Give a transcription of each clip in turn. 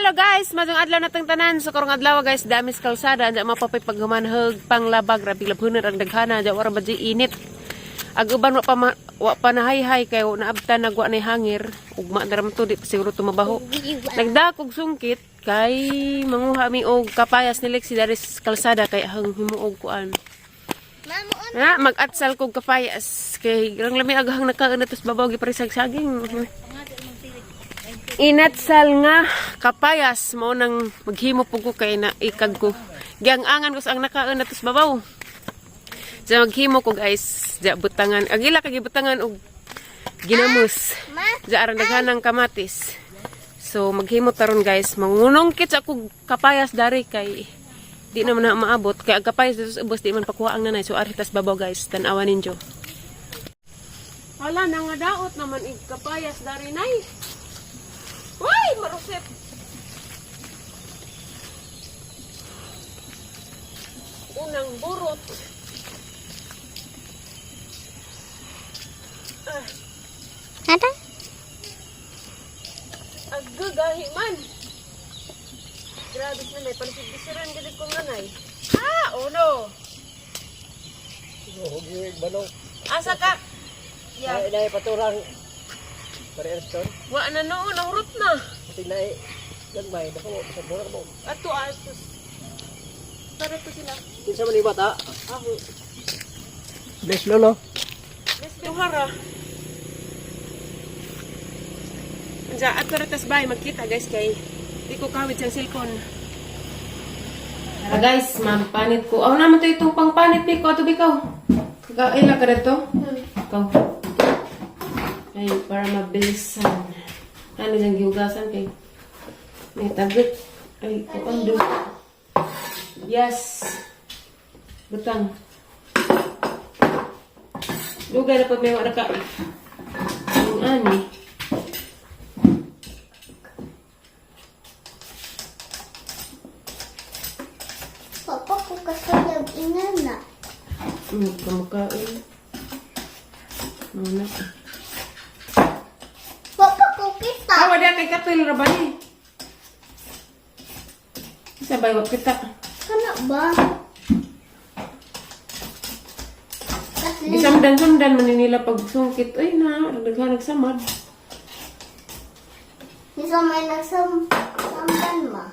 Hello guys, mazong adlaw na tang tanan. So karong adlaw guys, damis kalsada, anja mapapay paghumanhog panglaba, grabe labhunan ang daghana, anja wara ba di init. Ag uban wa pa nahayhay kay wa naabtan nagwa ni hangir. Ugma na raman to, di pa siguro tumabaho. Nagdak og sungkit kay manguha mi og kapayas ni Lexi dari sa kalsada kay ang himuog kuan. Na mag-atsal kog kapayas kay rang lami aghang nakaon na tos babaw giparisag saging. Inatsal nga kapayas mo nang maghimo pug ko kay na ikag ko. Giang-angan ko sa ang nakaon na tos babaw. Sa maghimo ko guys, ja butangan. Ang ila kay gibutangan og ginamos. Ja aron daghanang kamatis. So maghimo taron guys, mangunong kit sa akong kapayas dari kay di naman na maabot kay ang kapayas dito sa ubos di man pakuha ang nanay. So ari tas babaw guys, tan-awan ninyo. Hala nang daot naman ig kapayas dari nay. Uy, marusip. Unang burot. Ada? Agagahi man. Grabe sa nanay, palisig-bisiran gid ko nanay. Ah, oh no. Asa ka? Yeah. Ay, inay paturang pare Ariston. Wa na noon, ang rut na. Tinay gagmay dako sa burak mo. Ato atos. Tara to sila. Kinsa man ni bata? Ako. Bless lolo. Let's go hara. Anja, ato ra tas bay magkita guys kay di ko kawit sa cellphone. Tara guys, mampanit ko. Aw naman to itong pangpanit biko ato bikaw. Kaila ka dito? Ikaw. Ay, para mabilisan. Ano diyang gihugasan kay may tagot. Ay, kuando. Yes. Butang. Dugay na pag may wala ka. Ang ani. Papa ko kasayag inana. Kamukain. Muna. Papa ko kita. Awa diya kay katil ra ba ni? Isa ba wa kita? Kana ba? Katli. Gisamdan-samdan man ni nila pag sungkit. Ay na, daghan nagsamad. Isa may nagsam samban ma.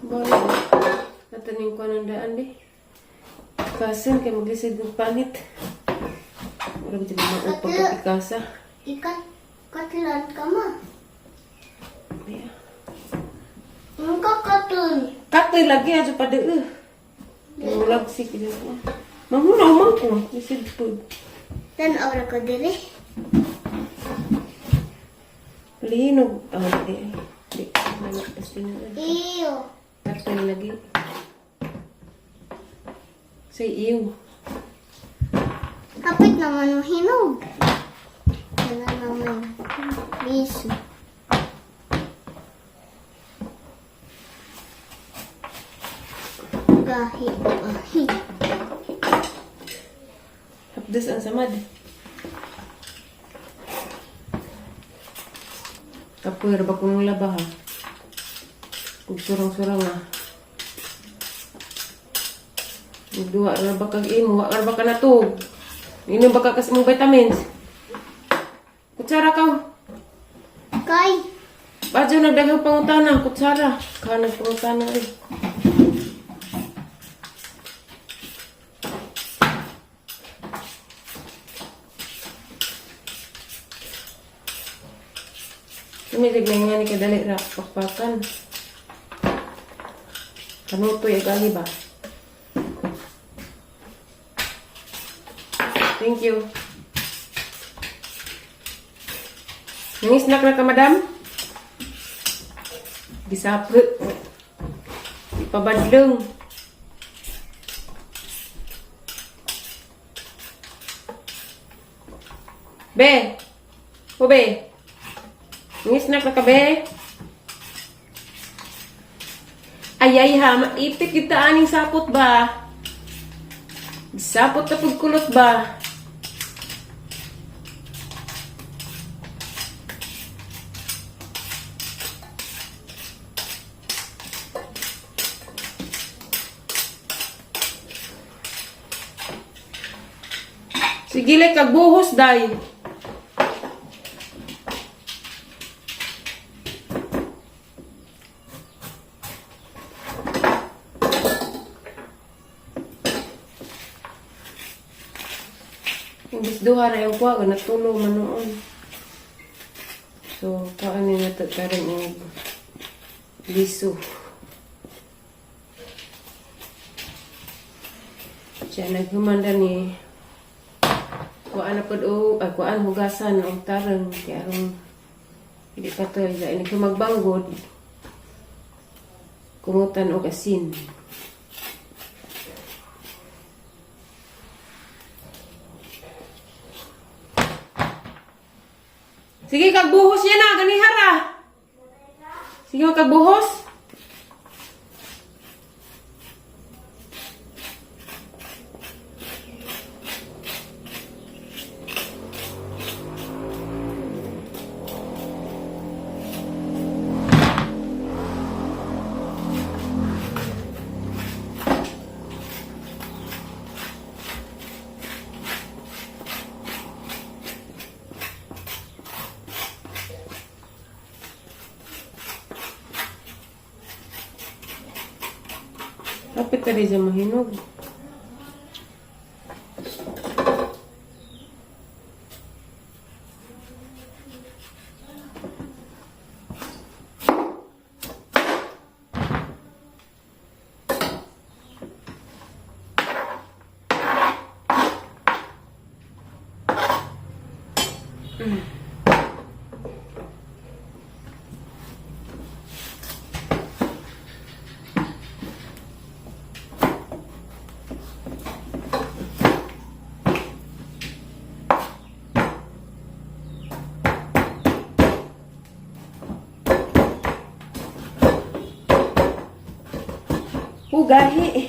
Boy. Nataning ko ng daan di. Kasin kay maglisod ng panit. Murag di mo pagkapikasa. Ikat katlan ka ma. Yeah. Ang kakatun. Katoy lagi adyo pa de. Mulag si kaya ko. Mangunaw man ko, lisod po. Tan aura ko diri. Lihinog. Oh, di. Di. Malak tingaan. Iyo. Katoy lagi. Say iyo. Kapit naman ang hinog. Kana naman. Biso. Gahi. Gahi. Hapdos ang samad. Kapoy, ba kung laba ha? Kung surang-surang ha. Duha ra ba kag imo, wa ra ba ka natug? Inom ba ka kas mong vitamins? Kutsara ka. Kay. Badyo nagdaghang pangutana, kutsara. Kanag pangutana eh. Tumilig na nga ni kadali ra, pakpakan. Kanutoy agi ba? Thank you. Nang snack na ka, madam? Gisapot. Ipabadlong. Be! O be! Ngisnak na ka, be? Ayay ha, maipit kita aning sapot ba? Sapot na pagkulot ba? Sige lay kagbuhos day. Imbis duha na yung kuha, natulo man noon. So, kuhaan ni nato karon og liso. Siya naghumanda ni kuhaan na pod o ay kuhaan hugasan og tarong kay aron di pa to ini ko magbanggod kumutan og asin. Sige, kagbuhos niya na, ganihara. Sige, kagbuhos. Kapit ka rin sa mahinog. Ugahi.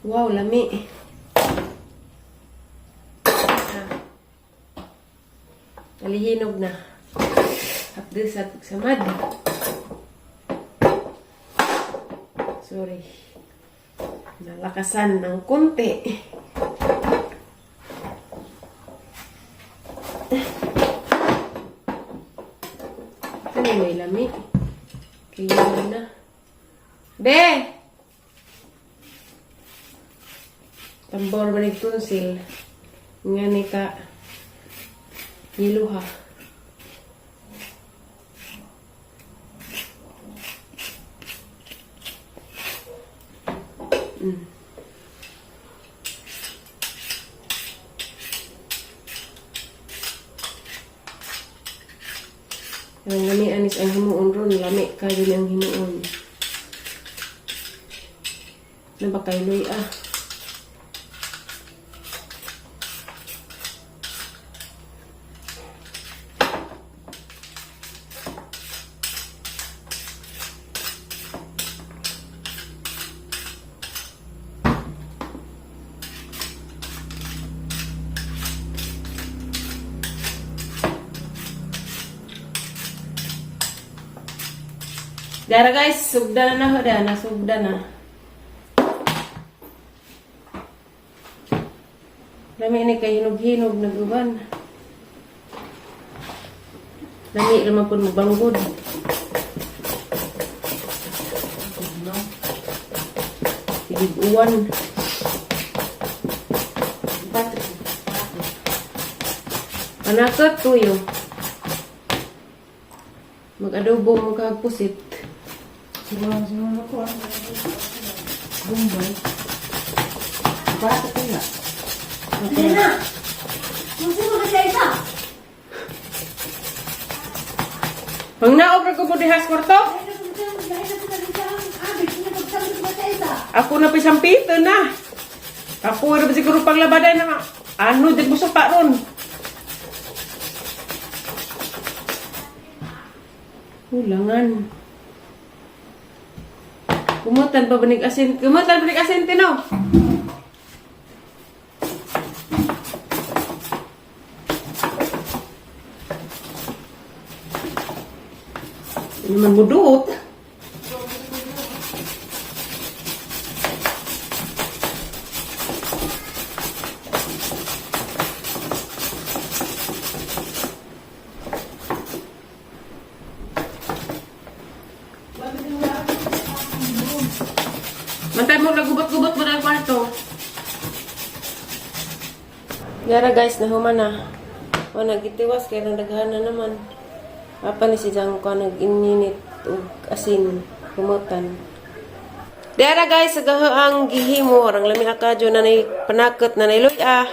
Wow, lami. Ah. Nalihinog na. Hapdi sa samad. Sorry. Nalakasan ng konti. Ano may lami? Kaya na. Be! Tambor ba nagtunsil? Nga ni ka. Yiluha. Ang lami anis ang himuon ron, lami ka din ang himuon. Napakailoy ah. Dara guys, sugda na na ho da, nasugda na. Lami ni kay hinog-hinog naguban. Lami naman po mabanggod. Sige, uwan. Anakot, tuyo. Mag-adobo mo kagpusit. Siguro siguro ko ah. Bombay. Bakit kaya? Hindi na. Gusto mo kasi isa? Pangnaog ra ko mo dihas kwarto. Ako na pisampito na. Ako ra ba siguro panglabaday na. Ano di mo sa pa ron. Kulangan. Kumutan pa ba nig asin? Kumutan pa nig asin tino? Ano man mo duot? mo nagubot-gubot mo na ang kwarto. Yara guys, nahuma na. O nagitiwas kay nang daghan na naman. Apa ni si Jangko nag-ininit og asin humutan. Dara guys, sa ang gihimo, orang lami akadyo na nay panakot na nay luya.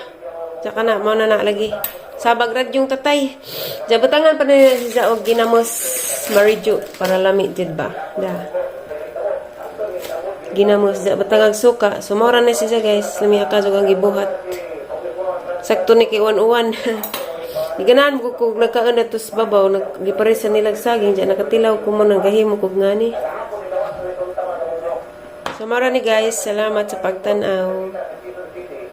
Tsaka na, mao na na lagi. Sabag radyong tatay. Jabutangan pa na siya og ginamos marijo para lami jud ba. Da. Ginamos jabutangan suka. So mao ra na siya guys, lami akadyo ang gibuhat. Sakto ni kay uwan-uwan. Ganahan ko kung nagkaon na to sa babaw, naggiparesa nilag saging, diyan nakatilaw ko mo nang gahimo kog ngani. So mara ni guys, salamat sa pagtan-aw.